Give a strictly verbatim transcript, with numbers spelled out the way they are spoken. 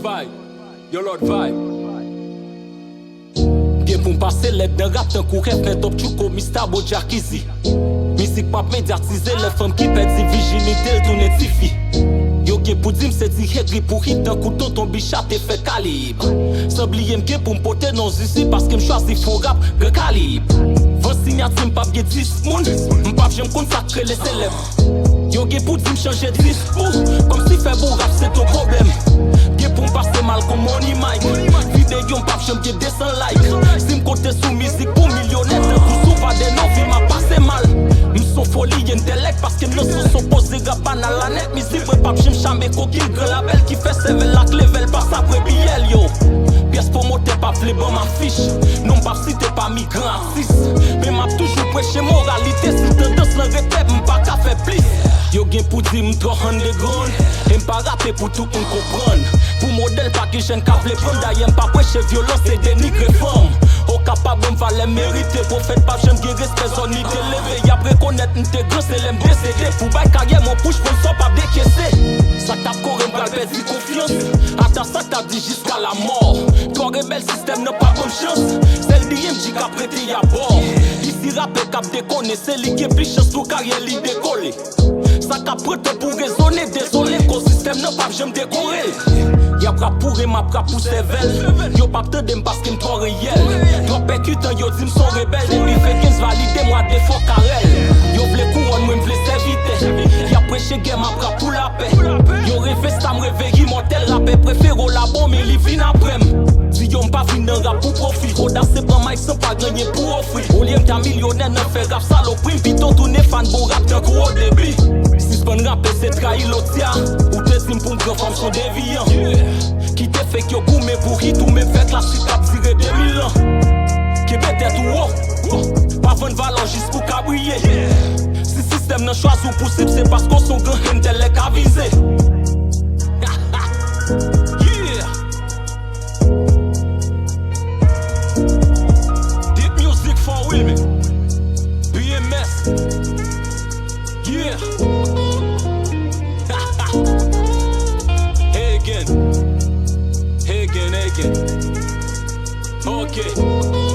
Vibe, yon lòt vibe. Gen pou m pase lèd nan rap tankou Hefner, Top Tchouko, Mista Bo, Jack Easy. Mizik p ap medyatize lè fanm ki pèdi vijinite l tounen tifi. Yo gen pou di m se ti egri pou hit tankou Tonton Bicha te fè Kalib. San bliye m gen pou m pote non Zizi paske m chwazi fè yon rap gran kalib. Van sinyati m p ap gen dis moun, m p ap janm konn sa k rele selèb. Yo gen pou di m chanje diskou, kòmsi fè bon rap se t on pwoblèm. Gen pou m pase mal kon Money Mike. Videyo m p ap janm gen de san like. Si m konte sou mizik pou milyonè, tankou sou pa de non, vi m ap pase mal. M s on foli entèlèk paske m nan son, son poze rap banal la nèt. Mizik mwen p ap janm chame kokin gran labèl ki fè sèvèl la k leve l pase apre biyè l, yo. Pyès pwomotè p ap vle ban m afich. Non m p ap site pami gran atis. Men m ap toujou preche moralite, si tandans lan ret fèb, m pa ka fè plis. Yo gen pou di m twò underground, e m pa rape pou tout moun konprann. Pou modèl pa gen jèn k ap vle pran m, dayè m pa preche vyolans e denigre fanm. Okap pa ban m valè m merite, pwofèt p ap janm gen respè zòn li te leve. Y ap rekonèt m te gran se lè m desede. Pou bay karyè m on push, sponsò p ap dekese. Sa k t ap kore m pral pèdi konfyans. Ata sa k t ap di jiska lamò. Twò rebèl, sistèm nan pa ban m chans. Sèl D M G k ap rete abò. Isi rapè k ap dekone, se li gen plis chans pou karyè li dekole. Sa k ap pran tan pou rezone, dezole, koz sistèm nan p ap janm dekore. Y ap rap pou ren, m ap rap pou sèvèl. Yo p ap tande m paske m twò reyèl. Twò pèkitan, yo di m s on rebèl. Depi Fekens valide m, wa defo karèl. Yo vle kouwòn, mwen m vle sèvitè. Y ap preche gè, m ap rap pou lapè. Yo reve sa m reve imòtèl. Rapè prefere w la bon, men li vin apre m. Di yo m pa vin nan rap pou pwofi. Odasye pran mic san pa gen anyen pou ofri. Olye m ta milyonè nan fè rap salopri, m pito tounen fan bon rap tankou o debi. Sispann rape se trayi lotya. Ou te di m pou m gran fanm s on devyan. Kite fake yo goumen pou hit ou menm fè klasik k ap dire de mil an. Kenbe tèt ou wo. Pa vann valè w jis pou kabriye. Si sistèm nan chwazi w pou sib, se paske w s on gran entèlèk avize. Yeah. Deep music for women. B M S. Yeah. Hey again. Hey again, hey again. Ok.